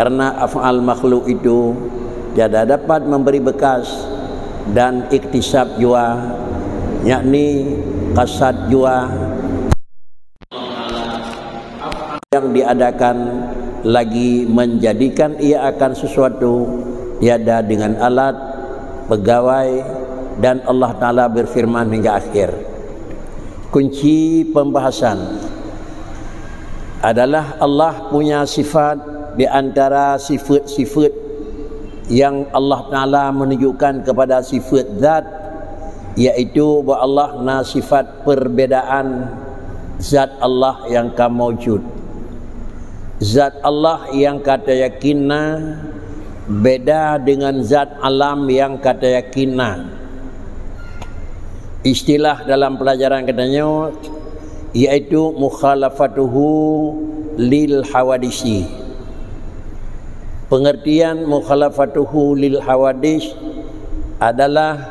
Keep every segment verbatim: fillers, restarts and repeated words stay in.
Karena af'al makhluk itu tiada dapat memberi bekas dan iktisab jua, yakni kasad jua, yang diadakan lagi menjadikan ia akan sesuatu tiada dengan alat, pegawai, dan Allah Ta'ala berfirman hingga akhir. Kunci pembahasan adalah Allah punya sifat di antara sifat-sifat yang Allah Ta'ala menunjukkan kepada sifat zat, yaitu bahwa Allah na sifat perbedaan zat Allah yang ka maujud. Zat Allah yang ka tayakin na beda dengan zat alam yang ka tayakin na. Istilah dalam pelajaran geutanyoe yaitu mukhalafatuhu lil hawadisi. Pengertian mukhalafatuhu lil hawadis adalah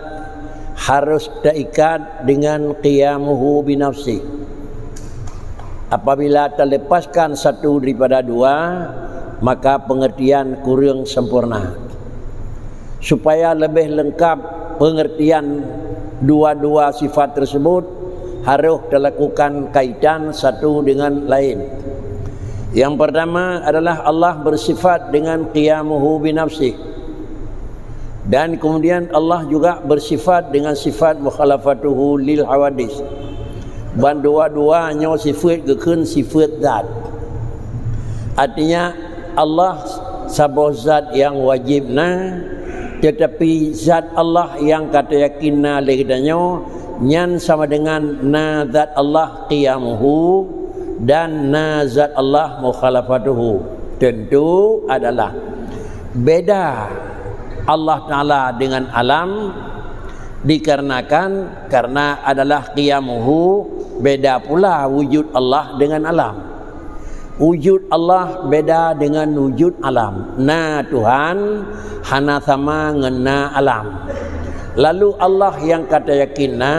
harus teikat dengan qiyamuhu binafsih. Apabila terlepaskan satu daripada dua, maka pengertian kurang sempurna. Supaya lebih lengkap pengertian dua-dua sifat tersebut, harus dilakukan kaitan satu dengan lain. Yang pertama adalah Allah bersifat dengan qiyamuhu binafsih. Dan kemudian Allah juga bersifat dengan sifat mukhalafatuhu lil hawadis. Ban dua-dua nyoe sifat geukheun sifat zat. Artinya Allah saboh zat yang wajib na, tetapi zat Allah yang ka tayakin na lé geutanyoe nyan sama dengan na zat Allah qiyamuhu dan na zat Allah mukhalafatuhu. Tentu adalah beda Allah Ta'ala dengan alam dikarenakan karena adalah qiyamuhu, beda pula wujud Allah dengan alam. Wujud Allah beda dengan wujud alam. Na Tuhan hana sama ngon na alam. Lalu Allah yang ka tayakin na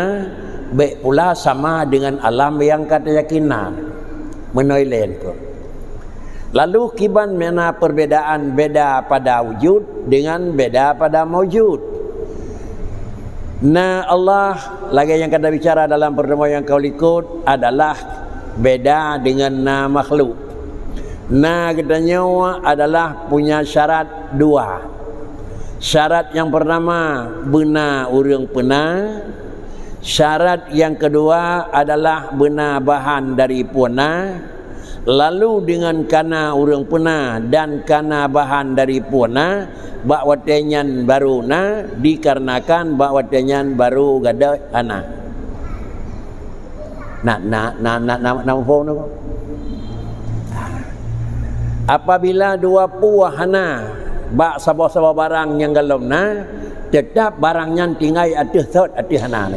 bèk pula sama dengan alam yang ka tayakin na. Meunoe lé keuh. Lalu kiban makna perbedaan beda pada wujud dengan beda pada maujud. Na Allah, lagèe nyang ka tabicara dalam pertemuan nyang ka likot, adalah beda dengan na makhluk. Na geutanyoe adalah punya syarat dua. Syarat nyang pertama, beuna ureueng peuna. Syarat nyang keudua adalah beuna bahan dari peue na. Lalu deungon kana ureueng peuna dan kana bahan dari peue na, bak watèe nyan barô na, dikarenakan bak watèe nyan barô gadôh hana. Na, na, na, na, na, na muphom tu? Apabila dua peue hana bak saboh-saboh barang nyang golom na, teutap barang nyan tinggai ateueh sot ateueh hana.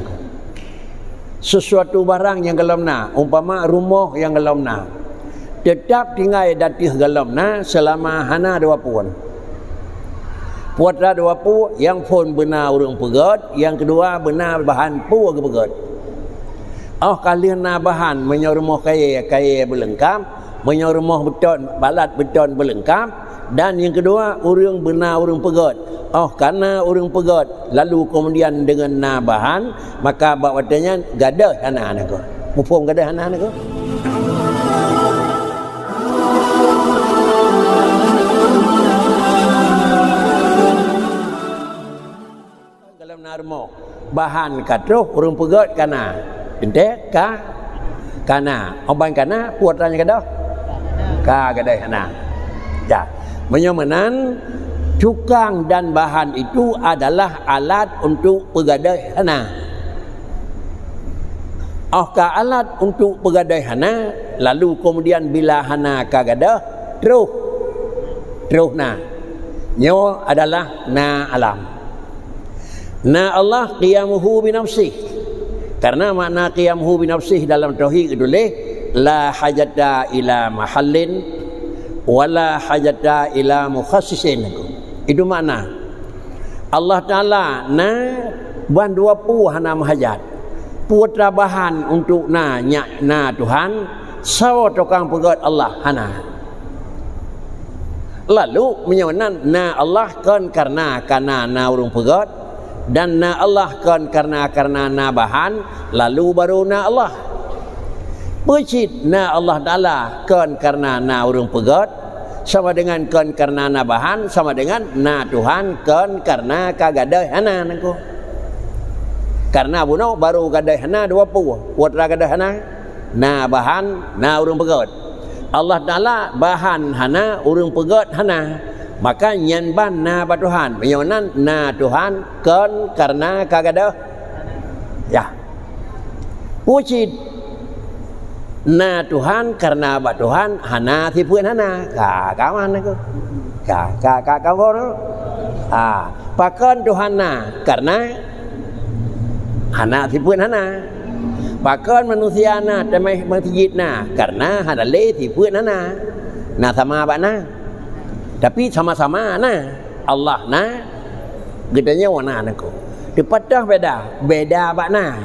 Sesuatu barang nyang golom na, umpama rumoh nyang golom na, teutap tinggai ateueh golom na seulama hana dua peue. Peue atra dua peue, nyang phôn beuna ureueng peugöt, nyang keudua beuna bahan peue geupeugöt. Óh ka lheueh na bahan, meunyoe rumoh kayèe, kayèe beuleungkap, meunyoe rumoh beuton, balat beuton beuleungkap, dan nyang keudua, ureueng beuna ureueng peugöt. Óh ka na ureueng peugöt, lalu keumudian deungon na bahan, maka bak watèe nyan gadôh hana na keuh. Muphom gadôh hana na keuh? Golom na rumoh, bahan ka troh, ureueng peugöt ka na. Teuntèe ka, ka na. Óh ban ka na, peue atra nyang gadôh? Ka gadôh hana. Ya. Meunyoe meunan, tukang dan bahan itu adalah alat untuk peugadôh hana. Óh ka alat untuk peugadôh hana, lalu keumudian bila hana ka gadôh, troh. Troh na. Nyoe adalah na alam. Na Allah qiyamuhu binafsih. Karena makna qiyamuhu binafsih dalam tauhid geutuléh, "La hajata ila mahallin, wa la hajata ila mukhassisin." Itu makna. Allah Ta'ala na ban dua peue hana meuhajat. Peue atra bahan untuk na nyak na Tuhan, saboh tukang peugöt Allah hana. Lalu, meunyoe nan na Allah kon kareuna, kareuna na ureuëng peugét, dan na Allah kon kareuna, kareuna na bahan, lalu baru na Allah. Peue cit na Allah Taala kon kareuna na ureuëng peugét, sama dengan kon kareuna na bahan, sama dengan na Tuhan kon kareuna ka gadôh hana nangku. Kareuna bunoe baru gadôh hana dua pue, peue teuma gadôh hana? Na bahan, na ureuëng peugét. Allah Taala bahan hana, ureuëng peugét hana. Maka nyan ban na bak Tuhan. Meunyoe nan na Tuhan kon kareuna ka gadôh. Ya. Peue cit na Tuhan kareuna bak Tuhan hana sifeuet hana. Ka, ka man aku. Ka, ka, ka, ka, ka, ha, pakon Tuhan na? Kareuna hana sifeuet hana. Pakon manusia na, teumé meuseujid na? Kareuna hana lé sifeuet hana. Na sama bak na. Tapi sama-sama na. Allah na, geutanyoe na nangku. Teupeutah beda, beda bak na.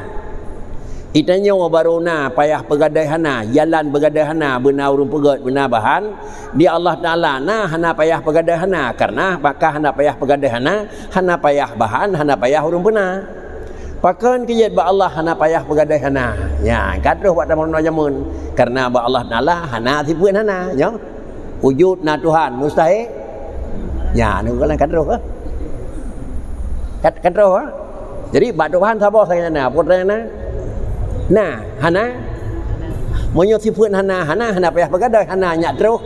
Geutanyoe baru na payah peugadôh hana, jalan beugadôh hana, beuna ureuëng peugét, beuna bahan. Di Allah Taala na hana payah peugadôh hana, kareuna maka hana payah peugadôh hana, hana payah bahan, hana payah ureuëng beuna. Pakon keujeuet bak Allah hana payah peugadôh hana? Nya, ka troh bak tameurunoe jameun. Kareuna bak Allah Taala hana sifeuet hana, nyoe. Wujud na Tuhan, mustahil. Nya, nyoe ka troh, ha? Ka, ka troh, ha? Jadi, bak Tuhan saboh sagai na, peue teuma na? Na, hana? Meunyoe sifeuet hana, hana, hana payah peugadôh, hana nyak troh.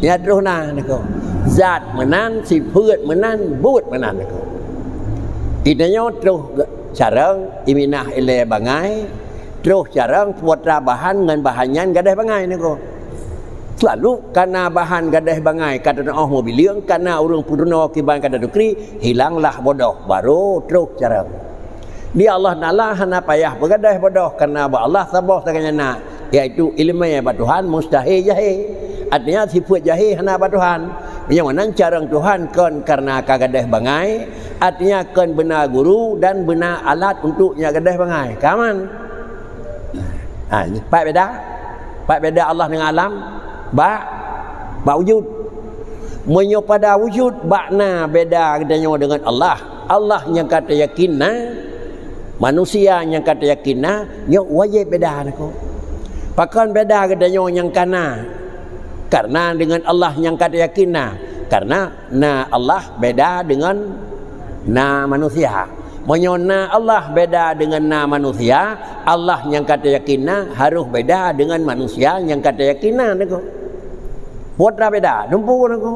Nyak troh na, nangku. Zat meunan, sifeuet meunan, buet meunan, nangku. Geutanyoe troh carông, iminah ilée bangai, troh carông peue teuma bahan ngon bahan nyan gadôh bangai, nangku. Lalu, kareuna bahan gadôh bangai ka teunoh meubileung, kareuna ureuëng peurunoe kiban ka tatukri, hilanglah bodoh, baru troh carông. Di Allah Taala hana payah peugadôh bodoh, kareuna bak Allah saboh sagai na, yaitu iéleumé bak Tuhan mustahil jahé. Artinya, sifeuet jahé hana bak Tuhan. Meunyoe meunan carông Tuhan kon kareuna ka gadôh bangai, artinya kon beuna guru dan beuna alat untuk nyak gadôh bangai. Ka man. Ha, pat beda? Pat beda Allah dengan alam? Bak, bak wujud. Meunyoe pada wujud, bak na beda geutanyoe dengan Allah. Allah nyang ka tayakin na, manusia nyang ka tayakin na, nyoe wajéb beda nangku. Pakon beda geutanyoe nyang ka na? Kareuna dengan Allah nyang ka tayakin na. Kareuna na Allah beda dengan na manusia. Meunyoe na Allah beda dengan na manusia, Allah nyang ka tayakin na harôh beda dengan manusia nyang ka tayakin na nangku. Peue teuma beda, dumpeue nangku.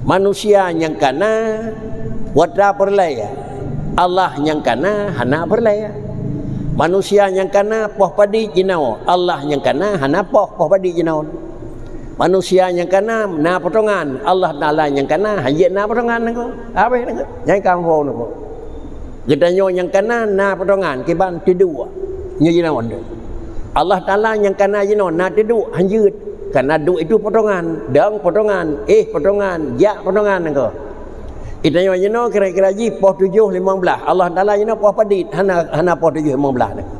Manusia nyang ka na, peue teuma peureulée. Allah nyang ka na, hana peureulée. Manusia nyang ka na poh padit jinoe, Allah nyang ka na hana poh, poh padit jinoe. Manusia nyang ka na, na potongan, Allah Taala nyang ka na, hanjeuet na potongan nangku. Habéh nangku. Nyang ka muphom nangku. Geutanyoe nyang ka na, na potongan, kiban teuduek. Nyoe jinoe. Allah Taala nyang ka na jinoe, na teuduek, hanjeuet. Kareuna duek itu potongan, dong potongan, éh potongan, jak potongan nangku. Geutanyoe jinoe kira-kira jih poh tujoh limong blaih. Allah Taala jinoe poh padit, hana, hana poh tujoh limong blaih nangku.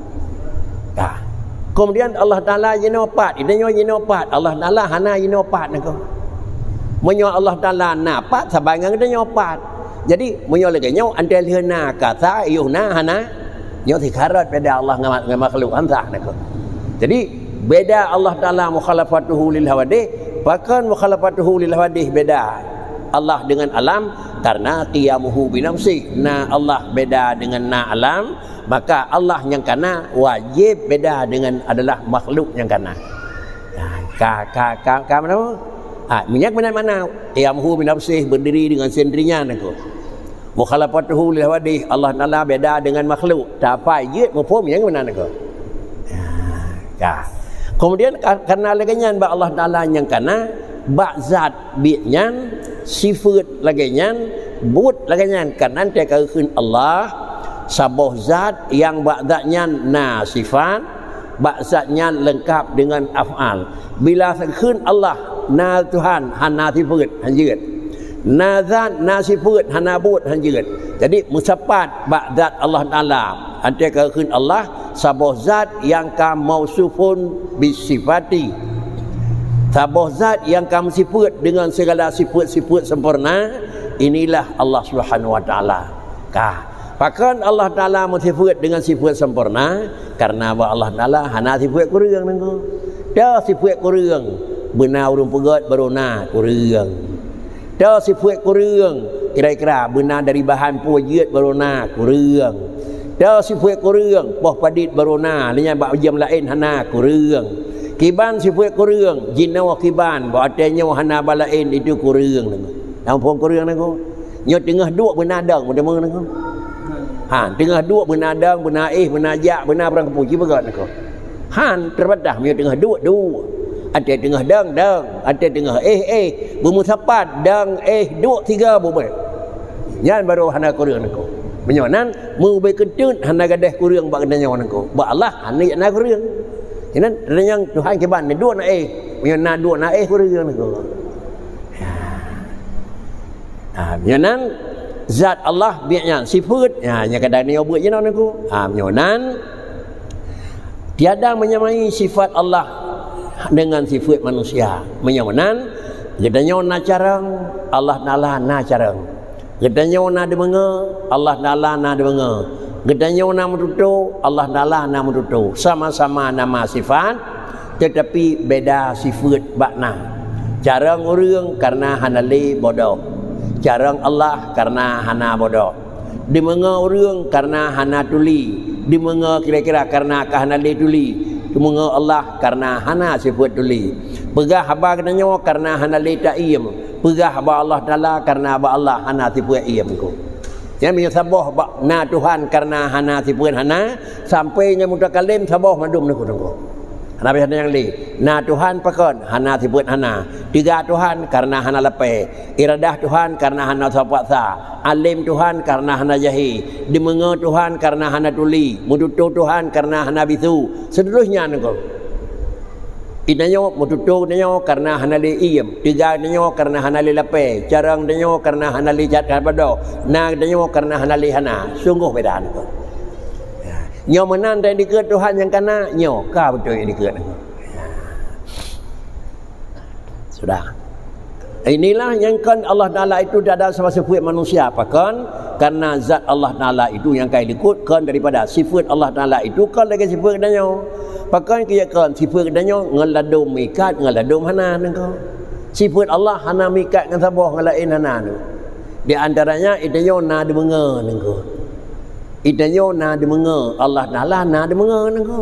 Ka. Kemudian Allah Taala jinoe pat, geutanyoe jinoe pat. Allah Taala hana jinoe pat nangku. Meunyoe Allah Taala na pat, saban ngon geutanyoe pat. Jadi, meunyoe lagée nyoe, antée lheueh na ka sa, yoh na hana, nyoe sikarot beda Allah ngon, ngon makhluk, han sah nangku. Jadi, beda Allah Taala mukhalafatuhu lil hawadith, pakon mukhalafatuhu lil hawadith beda Allah dengan alam, kareuna qiyamuhu binafsih. Na Allah beda dengan na alam, maka Allah nyang ka na wajéb beda dengan adalah makhluk nyang ka na. Ha, ka, ka, ka, ka meunan? Ha, meunyoe meunan makna, qiyamuhu binafsih, berdiri dengan sendirinya nangku. Mukhalafatuhu lil hawadith, Allah Taala beda dengan makhluk. Tapai jeuet muphom nyang meunan nangku. Ha, ka. Kemudian ka-, kareuna lagée nyan bak Allah Taala nyang ka na, bak zat biet nyan, sifeuet lagée nyan, buet lagée nyan, kareuna teuka kheun Allah, saboh zat nyang bak zat nyan na sifat, bak zat nyan leungkap deungon af'al. Bila kheun Allah, na Tuhan, hana sifeuet, hanjeuet. Na zat, na sifeuet, hana buet, hanjeuet. Jadi, meusapat bak zat Allah Taala. Antée ka kheun Allah, saboh zat nyang ka mausufun bisifati. Saboh zat nyang ka meusifeuet deungon sigala sifeuet-sifeuet sempurna, inilah Allah Subhanahu wa Taala. Ka. Pakon Allah Taala meusifeuet deungon sifeuet sempurna? Karena bak Allah Taala hana sifeuet kureueng, Teungku. Dah sifeuet kureueng, beuna ureuëng peugét baru na kureueng. Dah sifeuet kureueng, kira-kira beuna dari bahan peue jeuet baru na kureueng. Dah sifeuet kureueng, poh padit baru na, lé nyan bak jeuem laén hana kureueng. Kiban sifeuet kureueng, jinoe kiban, bak watée nyoe hana ba laén, itu kureueng, Teungku. Nyang phon kureueng, Teungku. Nyoe teungoh duek beuna dong, beuteumeung, Teungku. Ha, teungoh duek beuna dong, beuna éh, beuna jak, beuna barang keupeue, ci peugét, Teungku. Han, teubadah meunyoe teungoh duek, duek. Watée teungoh dong, dong. Watée teungoh éh, éh. Beumeusapat, dong, éh, duek, tiga bubé. Nyan baru hana kureueng, Teungku. Meunyoe nan, meubeuet keuteut hana gadôh kureueng bak geutanyoe, Teungku. Bak Allah hana na kureueng. Nyan, nyang Tuhan kiban, duek na éh. Meunyoe na duek na éh kureueng, Teungku. Ha, meunyoe nan zat Allah biet nyan sifeuet, ha, nyang kadang nyoe buet jinoe, Teungku. Ha, meunyoe nan tiada menyamai sifat Allah dengan sifat manusia. Meunyoe nan, geutanyoe na carông, Allah Taala na carông. Geutanyoe na deungoe, Allah Taala na deungoe. Geutanyoe na meututoe, Allah Taala na meututoe. Sama-sama nama sifat, teutapi beda sifeuet bak na. Carông ureuëng kareuna hana lé bodoh. Carông Allah kareuna hana bodoh. Deungoe ureuëng kareuna hana tuli. Deungoe kira-kira kareuna ka hana lé tuli. Deungoe Allah kareuna hana sifeuet tuli. Peugah haba geutanyoe kareuna hana lé taiem. Peugah haba Allah Taala kareuna haba Allah hana sifeuet iem, Teungku. Nyan meunyoe saboh bak na Tuhan kareuna hana sifeuet hana, sampoe nyan mutakalém saboh mandum, Teungku, Teungku. Hana payah nyang lé. Na Tuhan pakon, hana sifeuet hana. Tiga Tuhan kareuna hana lapée. Iradah Tuhan kareuna hana sapat sa. Além Tuhan kareuna hana jahé. Deungoe Tuhan kareuna hana tuli. Meututoe Tuhan kareuna hana bisu. Seuterusnya, Teungku. Geutanyoe meututoe geutanyoe kareuna hana lé iem, tiga geutanyoe kareuna hana lé lapée, carông geutanyoe kareuna hana lé jat haba doh, na geutanyoe kareuna hana lé hana. Sunggoh beda, Teungku. Nyoe meunan dikeue Tuhan nyang kana, nyoe ka beutôi dikeue. Sudah. Inilah nyang kon Allah Taala itu tiada sama sifeuet manusia. Pakon? Karena zat Allah Taala itu nyang ka dikeue kon daripada sifeuet Allah Taala itu kon lagée sifeuet geutanyoe. Pakon keu kon sifeuet geutanyoe ngon ladôm meuikat, ngon ladôm hana, Teungku. Sifeuet Allah hana meuikat ngon saboh, ngon laén hana, Teungku. Di antaranya geutanyoe na deungoe, Teungku. Geutanyoe na deungoe, Allah Taala na deungoe, Teungku.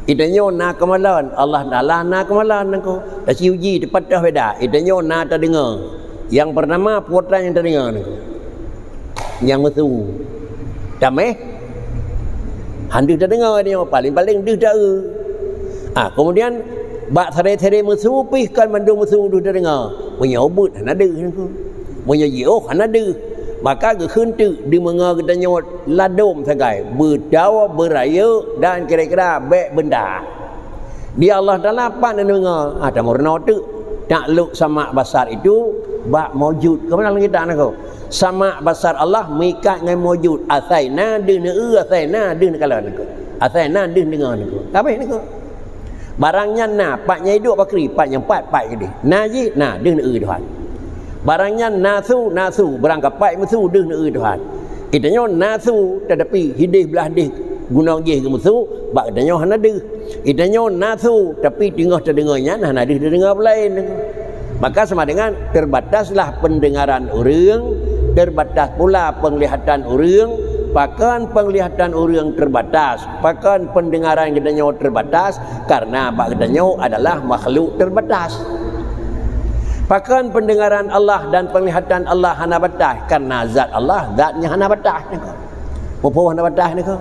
Geutanyoe na keumalon, Allah Taala na keumalon, Teungku. Taci uji, teupat toh beda. Geutanyoe na tadeungoe. Nyang peurtama, peue nyang tadeungoe, Teungku. Nyang meusu. Taméh, han deuh tadeungoe nyoe, paléng-paléng deuh ta-eu. Ah, kemudian, bak sarai-sarai meusu pih kon mandum meusu deuh tadeungoe. Meunyoe beuet hana deuh, Teungku. Meunyoe jiôh hana deuh. Maka geukheun teuk deungoe geutanyoe ladôm sagai, beutôi, beurayeuk, dan kira-kira bék beunda. Di Allah Taala pat na deungoe, ah, tameurunoe teuk. Taklok samak basar itu bak maujud. Keumanaan kita, Teungku? Samak basar Allah meuikat ngon maujud. Asai na deuh neu-eu, asai na deuh neukalon, Teungku. Asai na deuh neudeungoe, Teungku. Ka abéh, Teungku. Barang nyan na, pat nyang iduek pakri, pat nyang pat, pat keudeh. Na jih, na deuh neu-eu Tuhan. Barang nyan na su, na su, barang ka pat meusu deuh neu-eu Tuhan. Geutanyoe na su, tetapi hideh blah deh gunong jih geumeusu, bak geutanyoe hana deuh. Geutanyoe na su, tapi teungoh tadeungoe nyan hana deuh tadeungoe peue laén. Maka sama dengan terbataslah pendengaran ureuëng, terbatas pula penglihatan ureuëng, pakon penglihatan ureuëng terbatas, pakon pendengaran geutanyoe terbatas, karena bak geutanyoe adalah makhluk terbatas. Pakon pendengaran Allah dan penglihatan Allah hana batas, karena zat Allah, zat nyang hana batas. Peue hana batas, Teungku?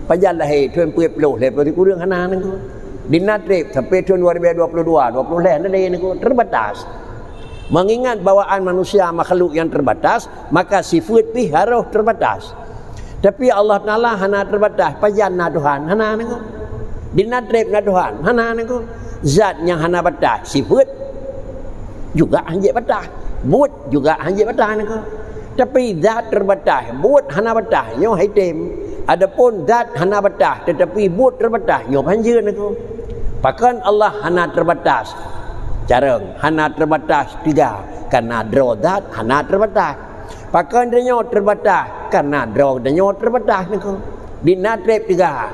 Pajan lahé thon peuet ploh lhèe ploh sikureueng hana, Teungku. Di na treb sampai thon dua ribu dua puluh dua, dua puluh lhèe hana lé, Teungku. Terbatas. Mengingat bawaan manusia makhluk yang terbatas, maka sifat pih harus terbatas. Tapi Allah Taala hana terbatas, pajan na Tuhan, hana, Teungku. Di na treb na Tuhan, hana, Teungku. Zat nyang hana batas, sifat juga hanjeuet batas. Buet juga hanjeuet batas, Teungku. Tapi zat terbatas, buet hana batas, nyoe hai tem. Adapun zat hana batas, tetapi buet terbatas, nyoe hanjeuet, Teungku. Pakon Allah hana terbatas? Carông hana teubatas teuga, kareuna droe zat hana teubatas. Pakon tanyoe teubatas? Kareuna droe tanyoe teubatas niko. Di na treb teuga.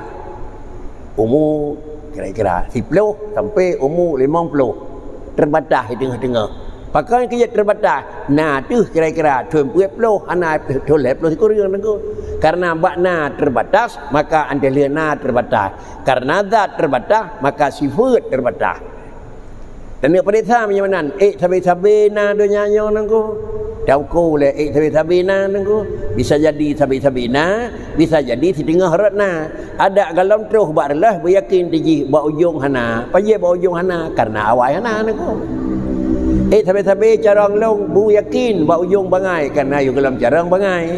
Umu kira-kira siploh sampai umu limong ploh. Teubatas di teungoh-teungoh. Pakon keu jeuet teubatas? Na teuh kira-kira thon peuet ploh, hana thon lhèe ploh sikureueng niko. Kareuna bak na teubatas, maka 'an teuh lheueh na teubatas. Kareuna zat teubatas, maka sifeuet teubatas. Taneuk peuriksa meunyoe meunan, ék sabe-sabe na donya nyoe nangku. Tauko lé ék sabe-sabe na nangku. Bisa jadi sabe-sabe na, bisa jadi siteungoh rot na. Adak gohlom troh bak reuloh beuyakin tijih bak ujong hana. Pajan bak ujong hana? Kareuna awai hana nangku. Ék sabe-sabe carông lôn beuyakin bak ujong bangai kareuna yue gohlom carông bangai.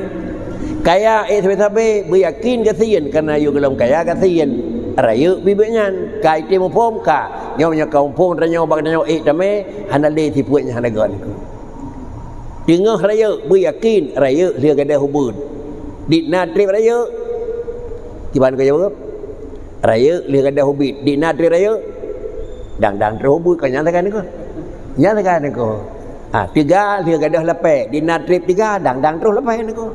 Kaya ék sabe-sabe beuyakin gasien kareuna yue gohlom kaya gasien. Rayeuk bibit nyan ka item muphom ka. Nyoe meunyoe ka muphom tanyoe bak tanyoe ék tamé, hana lé sifeuet nyang hana gét nangku. Teungoh rayeuk beuyakin rayeuk lheueh gadôh ubeut. Di na treb rayeuk. Kiban ka jaweueb? Rayeuk lheueh gadôh ubeut. Di na treb rayeuk? Dang-dang troh ubeut ka nyan sagai nangku. Nyan sagai nangku. Ha, teuga lheueh gadôh lapée. Di na treb teuga dang-dang troh lapée nangku.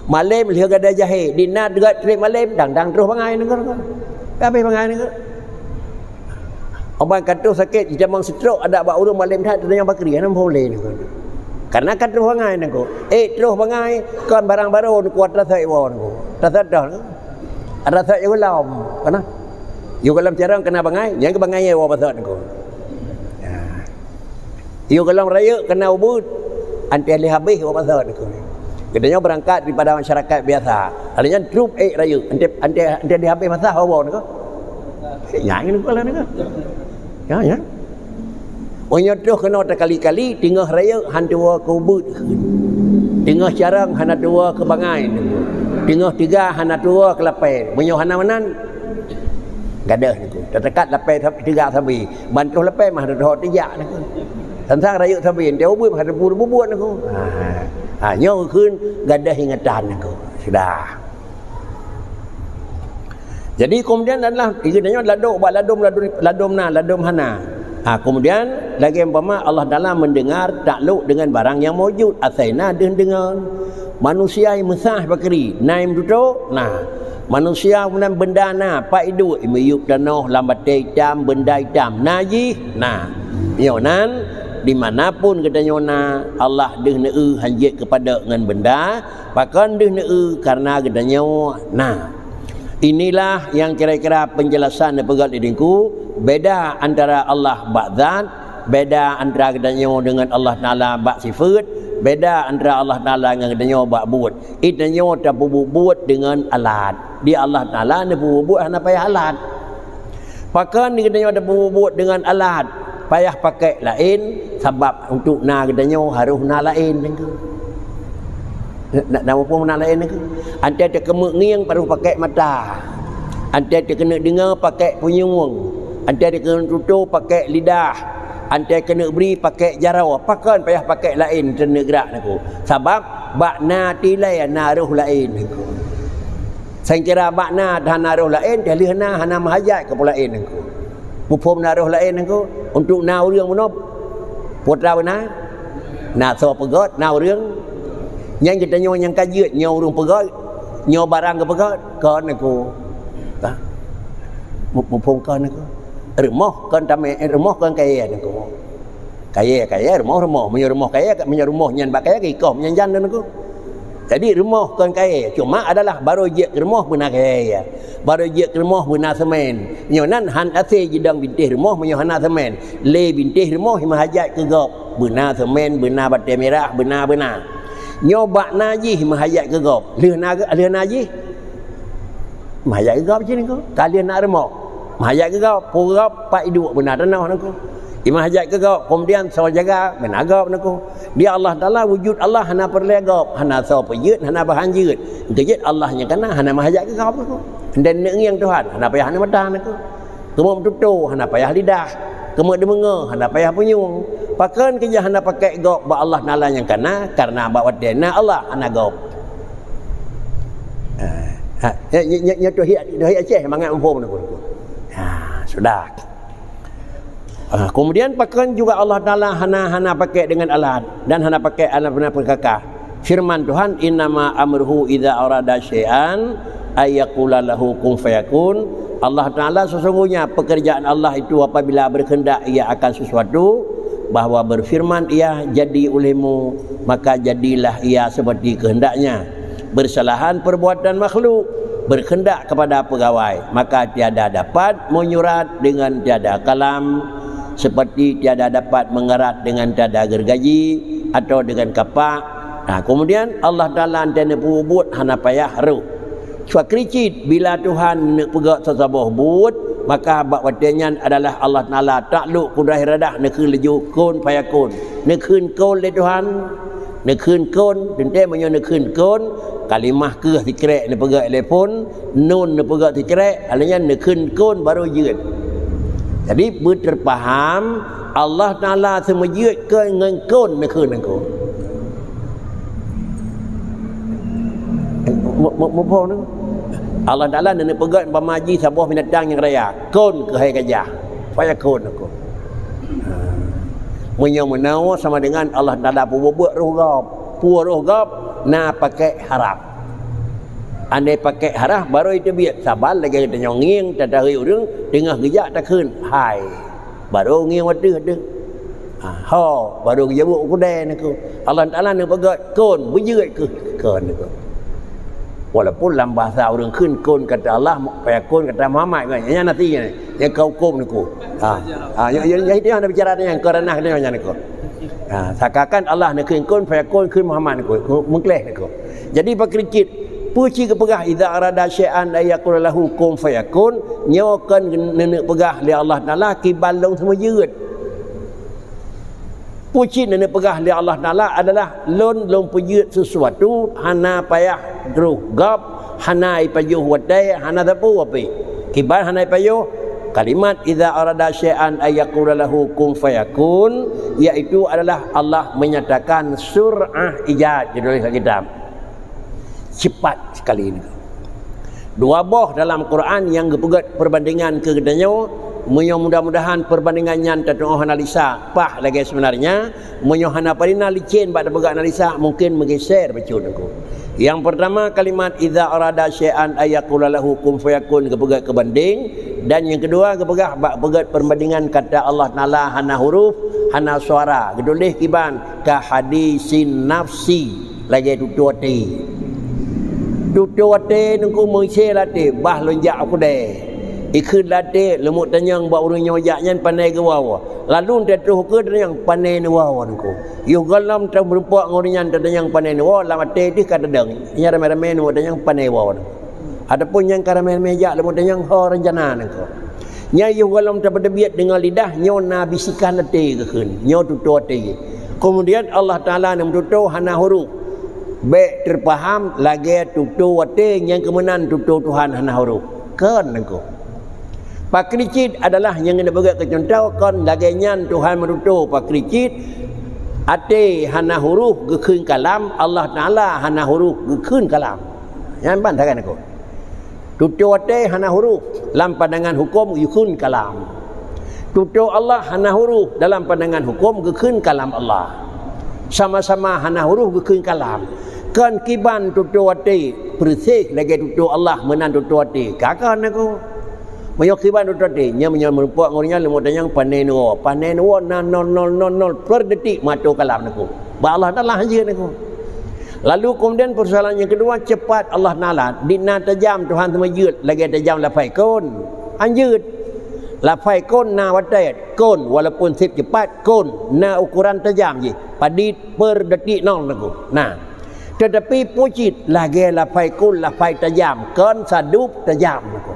Malem lheueh gadôh jahé, di na teuga treb malem dang-dang troh bangai nangku. Habéh bangai nangku. Obat ka troh sakét, jitamong stroke adak bak ureuëng malem that, tanyong bakri hana boleh nangku. Kareuna ka troh bangai nangku. Ék troh bangai kon barang barô nangku, atra sai woe nangku. Atra sai dah nangku. Atra sai gohlom. Kana? Yue gohlom carông keunan bangai, nyang keu bangai woe basot nangku. Ya. Yue gohlom rayeuk keunan ubeut, 'an teuh lheueh habéh woe basot nangku. Geutanyoe beurangkat daripada masyarakat biasa. Lalu nyan troh ék rayeuk, 'an teuh, 'an teuh, 'an teuh lheueh habéh masa woe nangku. Nyan nangku lah nangku. Ya, ya. Meunyoe troh keunoe takali-kali, teungoh rayeuk han tuwoe keu ubeut kheun. Teungoh carông hana tuwoe keu bangai nangku. Teungoh teuga hana tuwoe keu lapée. Meunyoe hana meunan, gadôh nangku. Teutekat lapée sab-, teuga sabe. Ban troh lapée mah teuho tijak nangku. Teuntang rayeuk sabe, 'an teuh ubeut mah teubu-, bubuet nangku. Ha. Ha, nyoe kheun gadôh ingatan nangku. Sudah. Jadi, kemudian adalah, geutanyoe ladôm bak ladôm, ladôm, ladôm na, ladôm hana. Ha, kemudian, lagée umpama Allah Taala mendengar taklok dengan barang yang maujud, asai na deuh deungon. Manusia nyang meusah bakri, na nyang meututoe, na. Manusia meunan benda na, pat iduek, miyueb tanoh, lam batée itam, benda itam, na jih, na. Nyoe nan, di mana pun geutanyoe na, Allah deuh neu-eu han jeuet keupadok ngon benda, Pakon deuh neu-eu kareuna geutanyoe na. Inilah nyang kira-kira penjelasan neupeugah lé Teungku, beda antara Allah bak zat, beda antara geutanyoe deungon Allah Taala bak sifeuet, beda antara Allah Taala ngon geutanyoe bak buet. Geutanyoe tapeubuet-buet deungon alat. Di Allah Taala neupeubuet-buet hana payah alat. Pakon geutanyoe tapeubuet deungon alat, payah pakai laén, sabab untuk na geutanyoe harôh na laén, Teungku. Na, na, na muphom na laén, Teungku? Antée takeumeuk ngieng, harôh pakai mata. Antée takeuneuk deungoe, pakai punyueng. Antée takeuneuk tutoe, pakai lidah. Antée keuneuk bri, pakai jaroe. Pakon payah pakai laén, takeuneuk grak, Teungku? Sabab bak na tilée na roh laén, Teungku. Seuhingga bak na hana roh laén, teuh lheueh na hana meuhajat keu peue laén, Teungku. Muphom na roh laén, Teungku. Untuk na ureuëng bunoe, peue atra beuna? Na soe peugét, na ureuëng. Nyang geutanyoe nyang ka jeuet, nyoe ureuëng peugét, nyoe barang geupeugét, kon, Teungku. Ka? Mu-, muphom kon, Teungku. Rumoh kon tamé, eh, rumoh kon kayée, Teungku. Kayée, kayée, rumoh, rumoh. Meunyoe rumoh kayée, meunyoe rumoh nyan bak kayée, ikoh meunyan jan, Teungku. Jadi, rumoh kon kayée, cuma adalah barô jeuet keu rumoh beuna kayée. Barô jeuet keu rumoh beuna seumén. Nyoe nan han asé jidong bintéh rumoh meunyoe hana seumén. Lé bintéh rumoh meuhajat keu gob. Beuna seumén, beuna batée mirah, beuna-beuna. Nyoe bak na jih meuhajat keu gob. Lheueh na, lheueh na jih. Meuhajat keu gob cit, Teungku. Ka lheueh na rumoh. Meuhajat keu gob, peue gob, pat iduek beuna tanoh, Teungku. Imeuhajat keu gob, kemudian soe jaga, beuna gob, Teungku. Di Allah Taala, wujud Allah hana peureulée gob, hana soe peujeuet, hana bahan jeuet. Geujeuet Allah nyang kana, hana meuhajat keu gob, Teungku. Dan neuk ngieng Tuhan, hana payah aneuk mata, Teungku. Keumeuk meututoe, hana payah lidah. Keumeuk deungoe, hana payah punyueng. Pakon keujah hana pakai gob bak Allah Taala nyang kana, kareuna bak watée na Allah hana gob. Ha, ha, nyoe, nyoe, nyoe teuhie, teuhie Aceh mangat muphom, Teungku. Ha, sudah. Ah, kemudian pakon juga Allah Taala hana, hana pakai dengan alat dan hana pakai alat benda perkakah. Firman Tuhan, "Innama amruhu idza arada syai'an ayyaqula lahu kun fayakun." Allah Taala sesungguhnya pekerjaan Allah itu apabila berkehendak Ia akan sesuatu, bahwa berfirman Ia, "Jadi olehmu," maka jadilah ia seperti kehendaknya. Bersalahan perbuatan makhluk, berkehendak kepada pegawai, maka tiada dapat menyurat dengan tiada kalam, seperti tiada dapat mengerat dengan tiada gergaji atau dengan kapak. Nah, kemudian Allah Taala antara peubuet hana payah roh. Cuma kricit bila Tuhan neupeugah saboh buet, maka bak watée nyan adalah Allah Taala takluk kudrat iradah neukheun laju kun fayakun. Neukheun kun lé Tuhan. Neukheun kun, teuntée meunyoe neukheun kun, kalimah keuh sikrek neupeugah lé phon, nun neupeugah sikrek, alheuh nyan neukheun kun baru jeuet. Jadi beuteupaham Allah Taala seumeujeuet keu ngon kun neukheun ngon kun. Mu-, mu-, muphom tu. Allah Taala neupeugah umpama jih saboh binatang nyang raya, kun keuhai gajah. Fayakun aku. Meunyoe meunoe sama dengan Allah Taala peubuet roh gob. Peue roh gob na pakai haraf. Andai pakai haraf baru itu biet saban lagée geutanyoe ngieng tatahi ureuëng teungoh geujak takheun hai. Baru ngieng wateuh teuh. Ha, ho, baru geujaweueb u keudée niko. Allah Taala neupeugah kun, beujeuet keuh kun niko. Walaupun lam bahasa ureuëng kheun kun kata Allah, fayakun kata Muhammad kan. Nyan nasi nyan. Nyang ka huköm niko. Ha. Ha, nyang, nyang, nyang itu nyang ada bicara nyang ka ranah nyan niko. Ha, sakakan Allah neukheun kun fayakun kheun Muhammad niko. Meukleh niko. Jadi bak kricit, peue cit geupeugah, "Idza arada syai'an ayyaqula lahu kun fayakun," nyoe kon neuneuk peugah lé Allah Taala kiban lôn seumeujeuet. Peue cit neuneuk peugah lé Allah Taala adalah lôn, lôn peujeuet sesuatu hana payah droh gob, hana ipajoh watée, hana sapeue api. Kiban hana ipajoh, kalimat "Idza arada syai'an ayyaqula lahu kun fayakun," yaitu adalah Allah menyatakan sur'ah ijad, dituléh lam kitab. Cepat sekali ni. Dua boh dalam Quran nyang geupeugét perbandingan keu geutanyoe, meunyoe mudah-mudahan perbandingan nyan tatuoh analisa paih lagée sebenarnya, meunyoe hana padina licén bak tapeugah analisa, mungkin meugeser bacut niko. Yang pertama kalimat "Idza arada syai'an ayyaqula lahu kun fayakun" geupeugét keu banding, dan yang kedua geupeugah bak peugét perbandingan kata Allah Taala hana huruf, hana suara, geutuléh kiban ka hadisin nafsi. Lagée tutoe até. Tutoe até niko meuisé lam até, bah lôn jak u keudée. Ikheun lam até, leumeuk tanyong bak ureuëng nyang jak nyan panai geuwoe. Lalu teutoh keu tanyong panai neuwoe niko. Yoh gohlom tameurumpok ngon ureuëng nyan tatanyong panai neuwoe, lam até deuh ka tadong. Nyan ramé-ramé leumeuk tanyong panai woe niko. Ataupun nyang ka ramé-ramé jak leumeuk tanyong ho rencana niko. Nyan yoh gohlom tapeuteubiet deungon lidah, nyoe na bisikan até geukheun, nyoe tutoe até. Kemudian Allah Taala neumeututoe hana huruf. Bék teupaham lagée tutoe até nyang keumeunan tutoe Tuhan hana huruf. Kon niko. Pakri cit adalah nyang geuneuk beugét keu cuntoh, kon lagée nyan Tuhan meututoe pakri cit até hana huruf geukheun kalam, Allah Taala hana huruf geukheun kalam. Nyan ban sagai niko. Tutoe até hana huruf, lam pandangan huköm geukheun kalam. Tutoe Allah hana huruf, dalam pandangan huköm geukheun kalam Allah. Sama-sama hana huruf geukheun kalam. Kon kiban tutoe até, peureuseh lagée tutoe Allah meunan tutoe até. Ka kon niko. Meunyoe kiban tutoe até, nyan meunyoe meurumpok ngon ureuëng nyan leumeuk tanyong panai neuwoe. Panai neuwoe na nol nol nol nol per detik meuatô kalam niko. Bak Allah Taala hanjeuet niko. Lalu kemudian persoalan nyang keudua, cepat Allah Taala, di na tajam Tuhan seumeujeuet lagée tajam lafai kon. Hanjeuet. Lafai kon na watée, kon walaupun seb cepat, kon na ukoran tajam jih, padit per detik nol niko. Nah, teutapi peue cit lagée lafai kon lafai tajam, kon sadub tajam niko.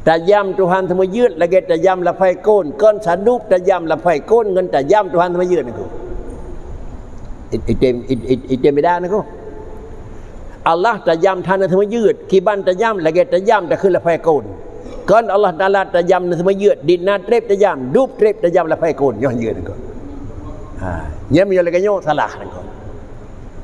Tajam Tuhan seumeujeuet lagée tajam lafai kon, kon sadub tajam lafai kon ngon tajam Tuhan seumeujeuet niko. It-, item, it-, it-, item beda niko. Allah tajam Tuhan seumeujeuet, kiban tajam lagée tajam takheun lafai kon. Kon Allah Taala tajam seumeujeuet, di na treb tajam, dub treb tajam lafai kon, nyoe jeuet niko. Ha, nyan meunyoe lagée nyoe salah niko.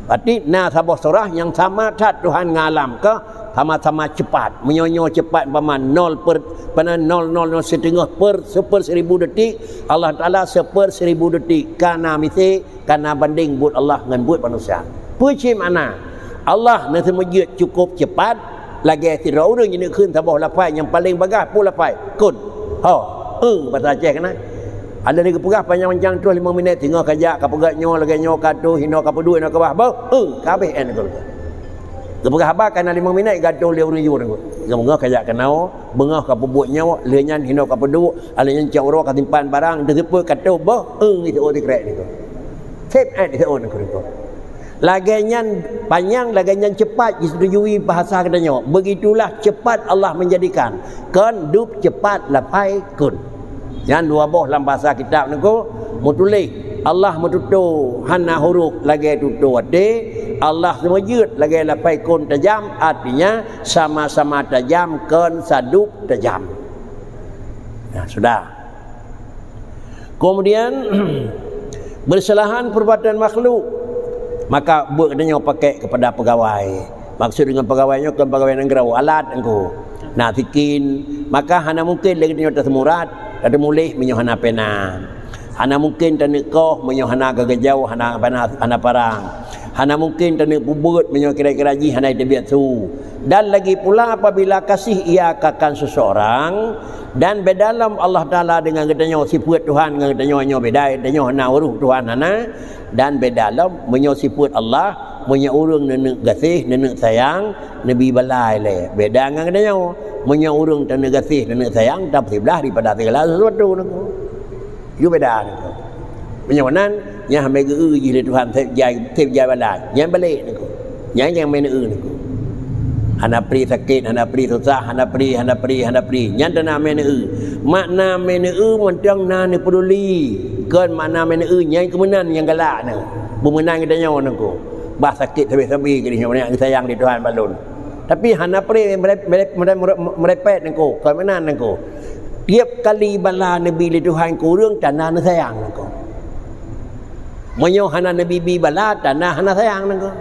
Berarti na saboh surah nyang sama that Tuhan ngon alam, ka Sama-sama cepat. Meunyoe nyoe cepat, umpama nol per, pada nol nol nol setengah per, seper seribu detik, Allah Taala seper seribu detik. Ka na misé, ka na banding buet Allah ngon buet manusia. Peue cit makna? Allah na seumeujeuet cukup cepat, lagée sidroe ureuëng jineuk kheun saboh lafai nyang paleng bagaih, peue lafai? Kun. Ho. Eh, bahasa Aceh keunan. Ada lagi peugah panjang-panjang terus lima minit, singoh ka jak, ka peugah nyoe lagée nyoe, ka tu, hino ka peuduek, hino ka bah, boh, eh, ka habéh en. Geupeugah haba ka na limong minit, gadoh lé ureuëng jur nyoe. Beungoh ka jak keunoe, beungoh ka peubuet nyoe, lheueh nyan hino ka peuduek, lheueh nyan cok uroe ka simpan barang, teuseupôt ka toh boh, eung, iseuôt sikrek nyoe. Sép, eh, iseuôt nyoe. Lagée nyan panyang, lagée nyan cepat jiseutujui bahasa geutanyoe. Begitulah cepat Allah menjadikan. Kon dub cepat lafai kun. Nyan dua boh lam bahasa kitab nyoe meutuléh, Allah meututoe hana huruf lagée tutoe até, Allah seumeujeuet lagée lafai kun tajam, artinya sama-sama tajam kon sadub tajam. Nah, sudah. Kemudian, bersalahan perbuatan makhluk, maka buet geutanyoe pakai kepada pegawai. Maksud dengan pegawai nyoe kon pegawai nanggroe, alat nyoe. Na sikin, maka hana mungkin lé geutanyoe taseumurat, tateumuléh meunyoe hana pena. Hana mungkin taneuk koh meunyoe hana geugeujau, hana, hana, hana parang. Hana mungkin taneuk peubuet meunyoe kira-kira jih hana teubiet su. Dan lagi pula apabila kasih ia akan seseorang, dan beda lom Allah Taala dengan geutanyoe, sifeuet Tuhan ngon geutanyoe nyoe beda, geutanyoe hana huruf Tuhan hana, dan beda lom meunyoe sifeuet Allah, meunyoe ureuëng neuneuk gaséh, neuneuk sayang, neubi bala ilée. Beda ngon geutanyoe. Meunyoe ureuëng taneuk gaséh, neuneuk sayang, tapeusiblah daripada segala sesuatu nyoe. Yue beda nyoe. Meunyoe nan, nyan hana geu-eu jih lé Tuhan, sép jai, sép jai bala. Nyan balek nyoe. Nyan nyang meuneuk nyoe. Hana pri sakét, hana pri susah, hana pri, hana pri, hana pri. Nyan teuh na meuneuk. Makna meuneuk mantong na neupeuduli. Kon makna meuneuk nyan keumeunan nyang galak nyoe. Beumeunan geutanyoe nyoe. Bah sakét sabe-sabe keu nyoe, sayang di Tuhan balon. Tapi hana pri mere-, mere-, mere-, mere-, merepet nyoe, kon meunan nyoe. Tiep kali bala neubi lé Tuhan keu ureuëng, tanda neusayang nyoe. Meunyoe hana neubi-bi bala, tanda hana sayang nyoe.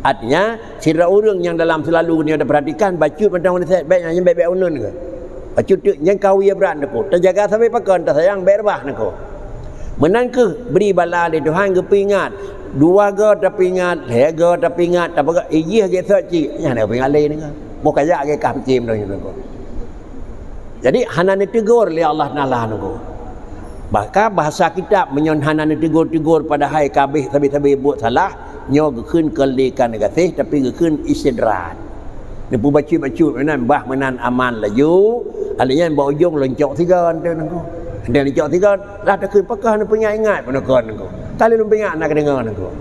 Artinya, sidroe ureuëng nyang dalam seulalu nyoe tapeuratikan, bacut mantong meunasét, bék nyang bék-bék uneun nyoe. Bacut teuk nyang kawie brat nyoe. Tajaga sabe pakon, tasayang bék reubah nyoe. Meunan kheueh bri bala lé Tuhan geupeuingat. Dua go tapeuingat, lhée go tapeuingat, tapeugah, "Ijih gét sot cit." Nyan tapeuingat lé nyoe. Boh kajak gét kah picém nyoe. Jadi, hana neutegur lé Allah Taala nyoe. Bahkan bahasa kitab meunyoe hana neutegur-tegur padahai ka habéh sabe-sabe buet salah, nyoe geukheun kon lé ka neugaséh, tapi geukheun istidraj. Neupeubacut-bacut meunan, bah meunan aman laju, alheuh nyan bak ujong leuncok sigon teuh nyoe. Leuncok sigon, lah takheun pakon neupeuingat-ingat peuneukon nyoe. Ka lheueh lôn peuingat na kadeungoe nyoe.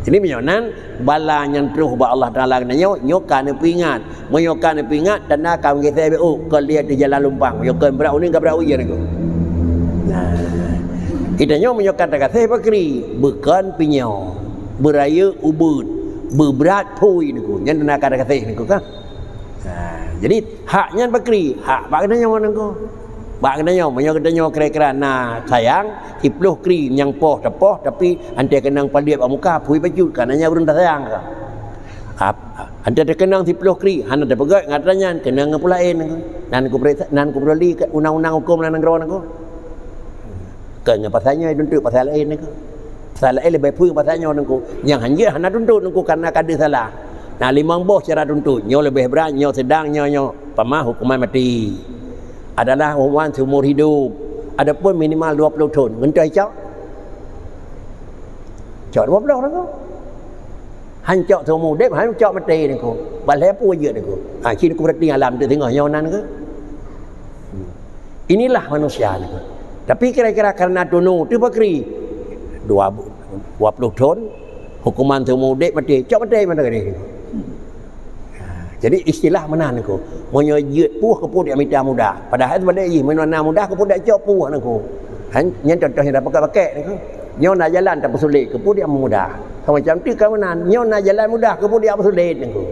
Jadi meunyoe nan, bala nyang troh bak Allah Taala keunan nyoe, nyoe ka neupeuingat. Meunyoe ka neupeuingat, tanda ka meugeusé beu, kon lé ateueh jalan lumpang. Meunyoe kon brat uneun ka brat ujeuen nyoe. Nah, geutanyoe meunyoe ka tagaséh pakri, beukon pinyong, beurayeuk ubeut, beubrat phui nyoe. Nyan tanda ka tagaséh nyoe kan. Nah, jadi hak nyan pakri, hak bak geutanyoe nyoe. Bak geutanyoe, meunyoe geutanyoe kira-kira na sayang, siploh kri nyang poh tapoh, tapi antée keunong paliet bak muka, phui bacut, ka na nyan ureuëng tasayang ka. Ap-, antée teukeunong siploh kri, hana teupeugét ngon atra nyan, keunong ngon peue laén. Nan kupeuriksa, nan kupeuroli undang-undang huköm lam nanggroe nyoe. Kon ngon pasal nyoe tuntot pasal laén nyoe. Pasal laén leubeh peue pasal nyoe nyoe. Nyang hanjeuet hana tuntot nyoe karena ka deuh salah. Nah, limong boh cara tuntot. Nyoe leubeh brat, nyoe sedang, nyoe, nyoe. Pama hukuman mati. Adalah hukuman seumur hidup. Adapun minimal dua puluh thon. Ngon toh cok? Cok dua puluh nyoe. Han cok seumur udeb, han cok maté nyoe. Balhée peue jeuet nyoe. Ha, cit nyoe berarti alam tu tengah nyoe nan ke? Hmm. Inilah manusia nyoe. Tapi kira-kira karena tunu tu pakri. Dua, dua puluh thon, hukuman seumur udeb maté. Cok maté mana tadi? Ha, jadi istilah meunan nyoe. Meunyoe jeuet puih keupeue dak mita mudah. Padahai seubalik jih meunyoe na mudah keupeue dak cok puih nyoe. Han, nyan contoh nyang dak pakai-pakai nyoe. Nyoe na jalan tapeusulet, keupeue dak mudah. Sama macam tu ka meunan, nyoe na jalan mudah, keupeue dak peusulet nyoe.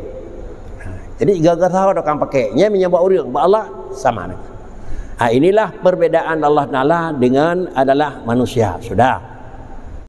Ha, jadi gagah saho tukang pakai. Nyan meunyoe bak ureuëng, bak Allah sama nyoe. Ha, inilah perbedaan Allah Taala dengan adalah manusia. Sudah.